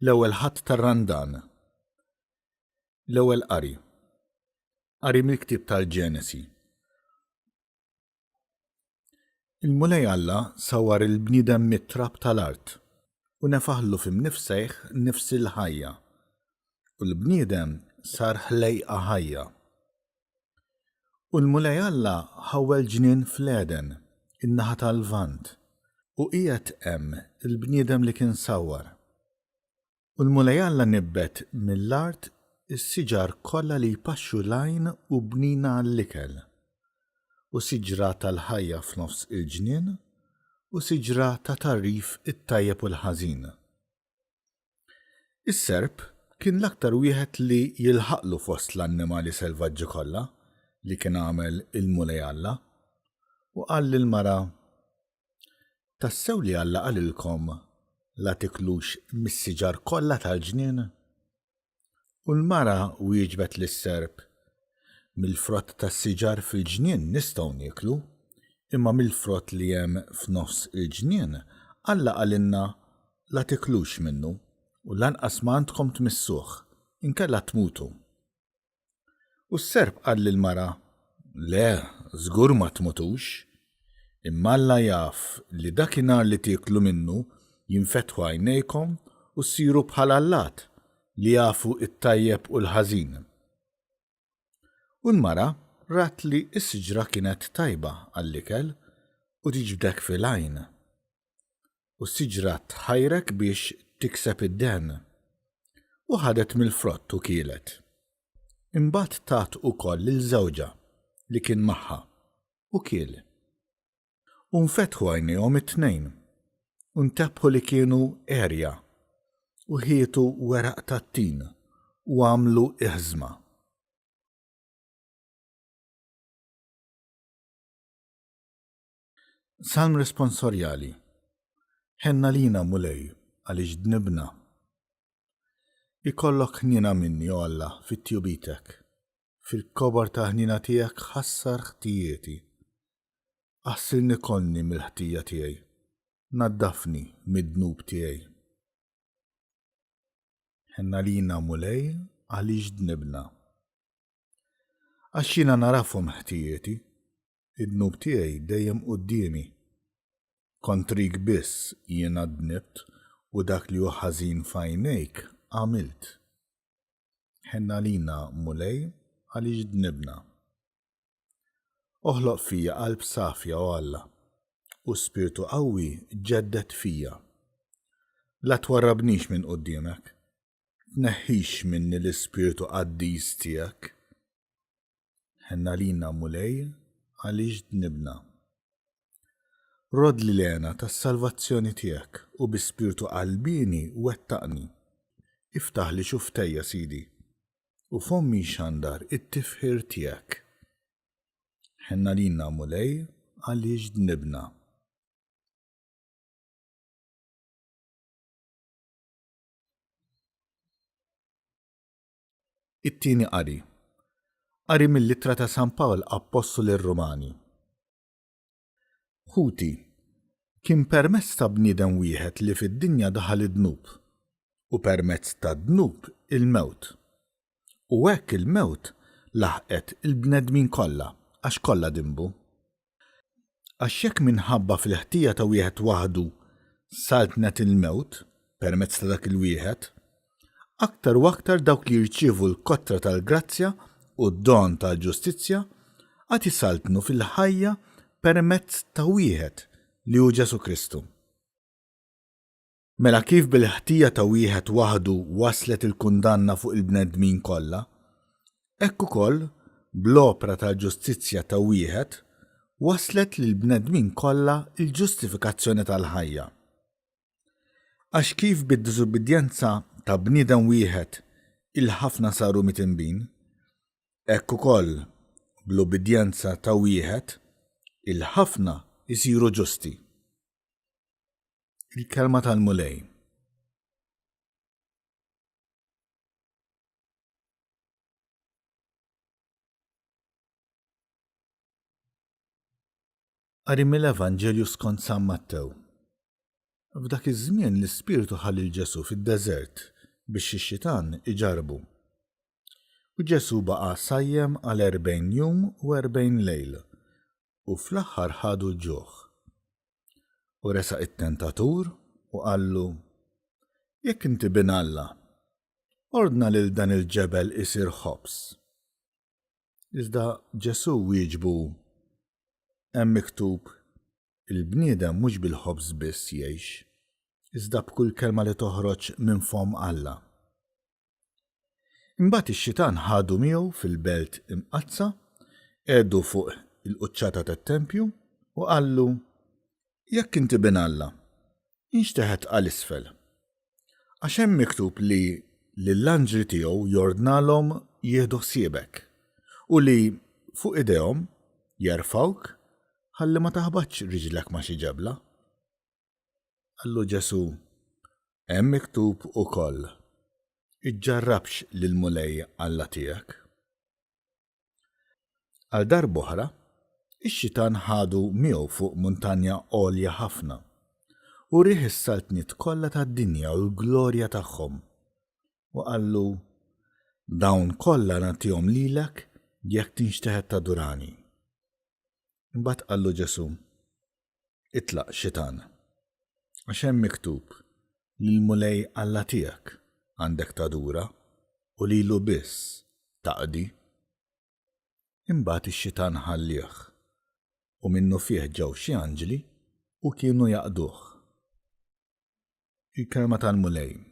L-ewwel Ħadd tar-Randan. L-ewwel qari. Qari mill-ktieb tal-Ġenesi. Il-Mulej Alla sawwar il-bniedem mit-trab tal-art u nefaħlu fi mnifsejh nifs il-ħajja, u l-bniedem sar ħlejqa ħajja. U l-Mulej Alla ħawwel ġnien fl-Għeden, in-naħa tal-Lvant, u qiegħed hemm il-bniedem li kien sawwar. U l-Mulej Alla nibbet mill-art is-siġar kollha li jpaxxu l-għajn u bnina għall-ikel, u siġra tal-ħajja f'nofs il-ġnien, u siġra ta' tagħrif it-tajjeb u l-ħażin. Is-serp kien l-aktar wieħed li jilħaqlu fost l-annimali selvaġġi kollha li kien għamel il-Mulej Alla, u qal lill-mara, Tassew li Alla qalilkom, 'La tiklux mis-siġar kollha tal-ġnien'? U l-mara wieġbet lis-serp, Mill-frott tas-siġar fil-ġnien nistgħu nieklu, imma mill-frott li hemm f'nofs il-ġnien, Alla qalilna, 'La tiklux minnu, u lanqas ma għandkom tmissuh, inkella tmutu. U s-serp qal lill-mara, Le, żgur ma tmutux. Imma Alla jaf li dakinhar li tieklu minnu jinfetħu għajnejkom u ssiru bħal allat, li jafu t-tajjeb u l-ħażin. U l-mara rat li s-siġra kienet tajba għall-ikel u tiġbdek fil-għajn, u s-siġra tħajrek biex tikseb id-dehen. U ħadet mill-frott u kielet. Imbagħad tat ukoll lil żewġha li kien magħha, u kiel. U nfetħu għajnejhom it-tnejn, u ntebħu li kienu għerja, u ħietu weraq tat-tin u għamlu iħżma. Salm Responsorjali Ħenn għalina, Mulej, għaliex dnibna. Ikollok ħniena minni, o Alla, fi tjubitek. Fil-kobor tal-ħniena tiegħek ħassar ħtijieti. Aħsilni kollni mill-ħtija tiegħi, naddafni mid-dnub tiegħi. Ħenn għalina, Mulej, għaliex dnibna. Għax jiena nagħrafhom ħtijieti, Id-dnub tiegħi dejjem quddiemi. Kontrik biss jiena dnibt u dak li hu ħażin f'għajnejk għamilt. Ħenn għalina, Mulej, għaliex dnibna. Oħloq fija qalb safja, o Alla, u spirtu qawwi ġedded fija. La twarrabnix minn quddiemek, tneħħix minni l-ispirtu qaddis tiegħek. Ħenn għalina, Mulej, għaliex dnibna. Roddli l-hena tas-salvazzjoni tiegħek u bi spirtu qalbieni wettaqni. Iftaħli xufftejja, Sidi, u fommi jxandar it-tifħir tiegħek. Ħenn għalina, Mulej, għaliex dnibna. It-tieni qari. Qari mill-Ittra ta' San Pawl Appostlu lir-Rumani. Ħuti, kien permezz ta' bniedem wieħed li fid-dinja daħal id-dnub, u permezz tad-dnub il-mewt. U hekk il-mewt laħqet il-bnedmin kollha, għax kollha dinbu. Għax jekk minħabba fil-ħtija ta' wieħed waħdu saltnet il-mewt permezz ta' dak il-wieħed, aktar u aktar dawk li jirċievu l-kotra tal-grazzja u d-don tal-ġustizzja għad isaltnu fil-ħajja permezz ta' wieħed li hu Ġesù Kristu. Mela kif bil-ħtija ta' wieħed waħdu waslet il-kundanna fuq il-bnedmin kollha, hekk ukoll bl-opra tal-ġustizzja ta' wieħed waslet lill-bnedmin kollha l-ġustifikazzjoni tal-ħajja. Għax kif bid-diżubbidjenza ta' bniedem wieħed il-ħafna saru mitinbin, hekk ukoll bl-ubbidjenza ta' wieħed il-ħafna jsiru ġusti. Il-Kelma tal-Mulej. Qari mill-Evanġelju skont San Mattew. F'dak iż-żmien l-Ispirtu ħa lil Ġesù fid-deżert biex ix-xitan iġarrbu. U Ġesù baqa' sajjem għal 40 jum u 40 lejl, u fl-aħħar ħadu l-ġuħ. U resaq it-tentatur u qallu, Jekk inti Bin Alla, ordna lil dan il-ġebel isir ħobż. Iżda Ġesù wieġbu, Hemm miktub, 'Il-bniedem mhux bil-ħobż biss jgħix, iżda b'kull kelma li toħroġ minn fomm Alla. Imbagħad ix-xitan ħadu miegħu fil-belt imqaddsa, qiegħdu fuq il-quċċata tat-tempju, u qallu, Jekk inti Bin Alla, inxteħet għal isfel. Għax hemm miktub li lill-anġli tiegħu jordnalhom jieħdu ħsiebek, u li fuq idejhom jerfgħuk ħalli ma taħbatx riġlek ma' xi ġebla. Qallu Ġesù, Hemm miktub ukoll, 'Iġġarrabx lill-Mulej Alla tiegħek. Għal darb'oħra, ix-xitan ħadu miegħu fuq muntanja għolja ħafna, u wrieh is-saltniet kollha tad-dinja u l-glorja tagħhom, u qallu, Dawn kollha nagħtihom lilek jekk tinxteħet tadurani. Imbagħad qallu Ġesù, Itlaq, xitan, għax hemm miktub, Lill-Mulej Alla tiegħek għandek tadura u lilu biss taqdi. Imbagħad ix-xitan ħallieh, u minnufih ġew xi anġli u kienu jaqduh. Il-Kelma tal-Mulej.